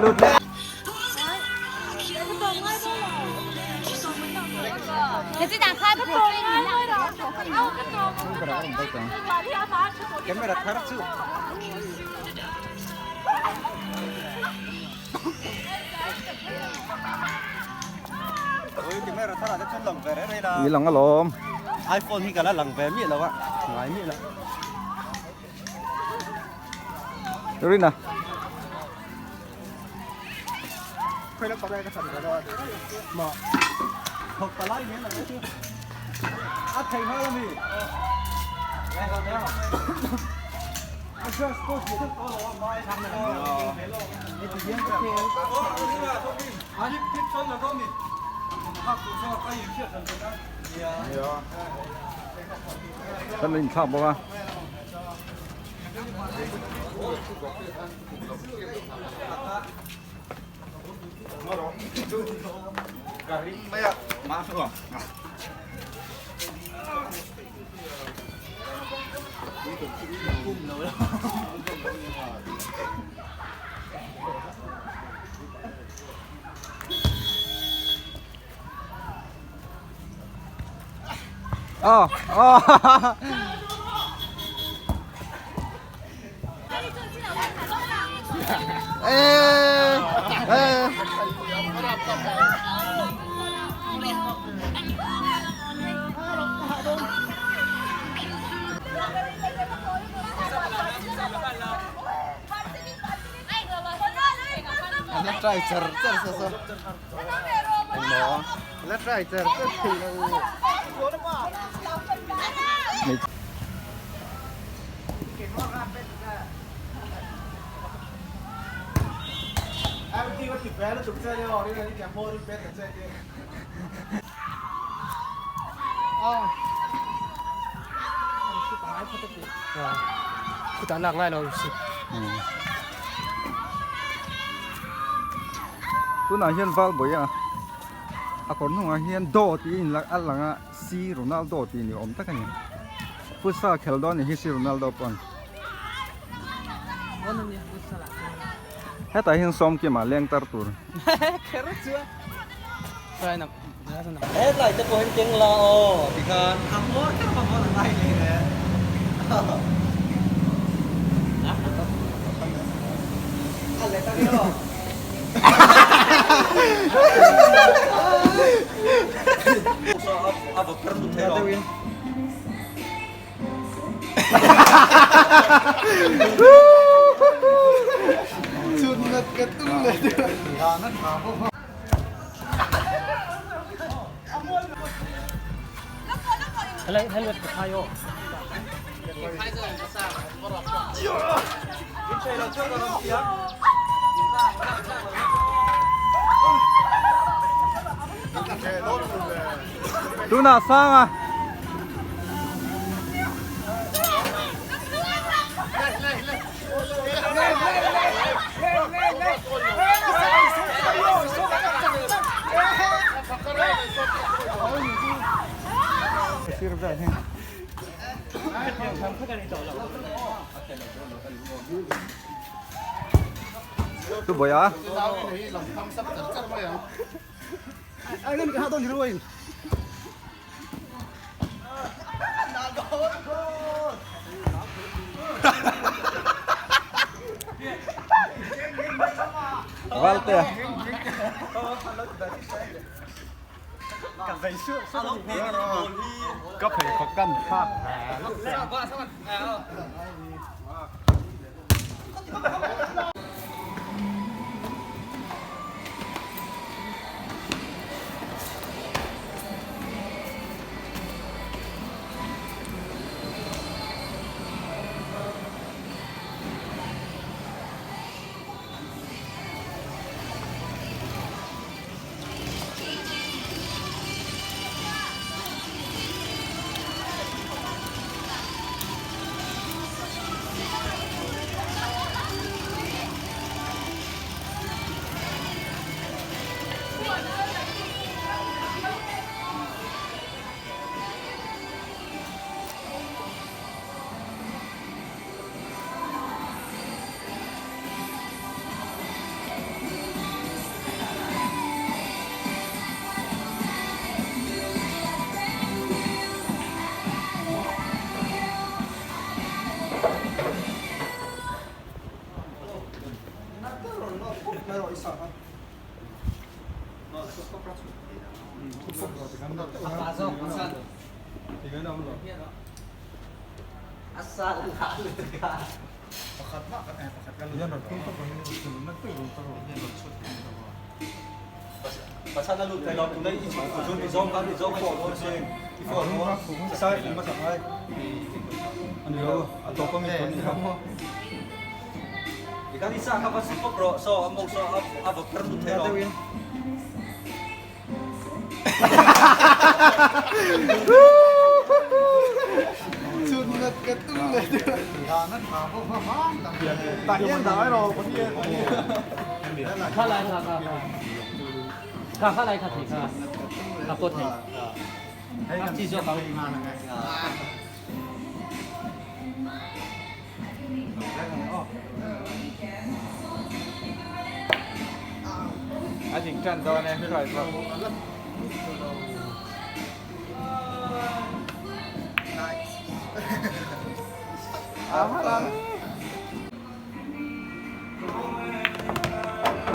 Lut le. Camera thar chu. Camera thar ah te chuan lang ve reng reng a. Ni lang alawm. iPhone hi ka la lang ve miah lo a, ngai miah lo. Rina. Kan inthlak bawk a. Ờ, ờ. Ê, ê. La try char char sa sa. Engmaw? La try char char thei lo. Tunah hian Valbawi a a kawr hnungah hian Daw tih in a lang a C Ronaldo tih ni awm tak a ni futsal khel dawn a ni hi C Ronaldo pawn hetah hian Sawmkima leng tar tur. Hetlai te pawh hian keng la aw tikhan a hmawr kher a hmawr a ngai hle hle. A let a nia aw. A va kher lut thei lo. Chhun nat ka tum leh deuh. Tunah sang a. Tu bawih a. Valte. Ka pheikhawk kan thlak. A dik tan dawn e hruai bawk.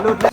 Lut leh.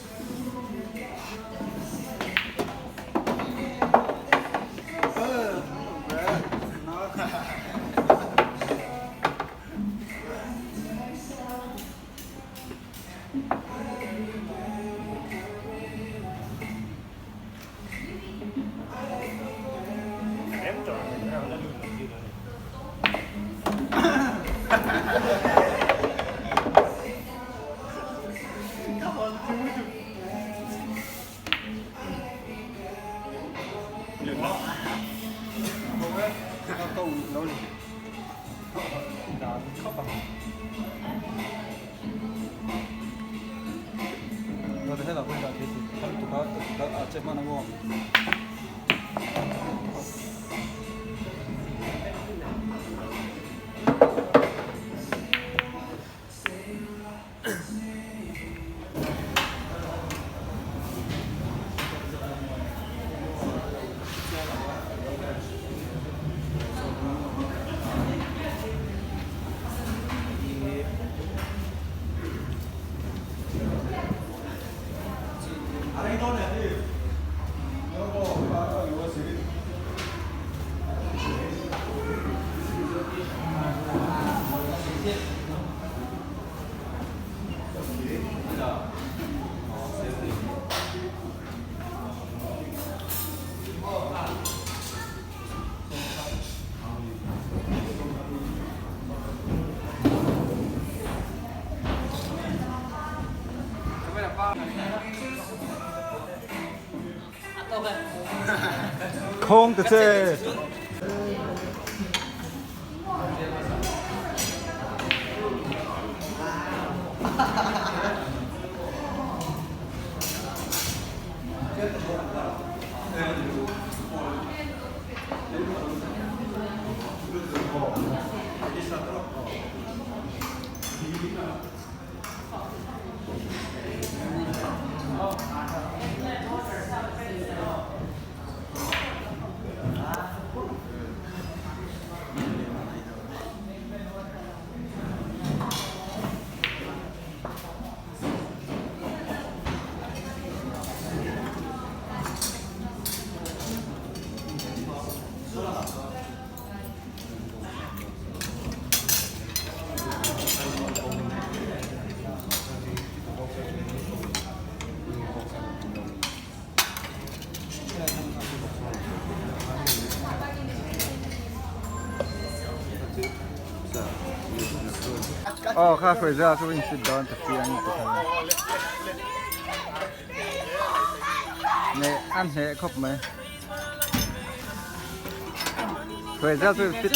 Khawng ta che. Aw kha hruai za chu in sit dawn ta chiang ti kha ne an hle khawp mai hruai za chu fit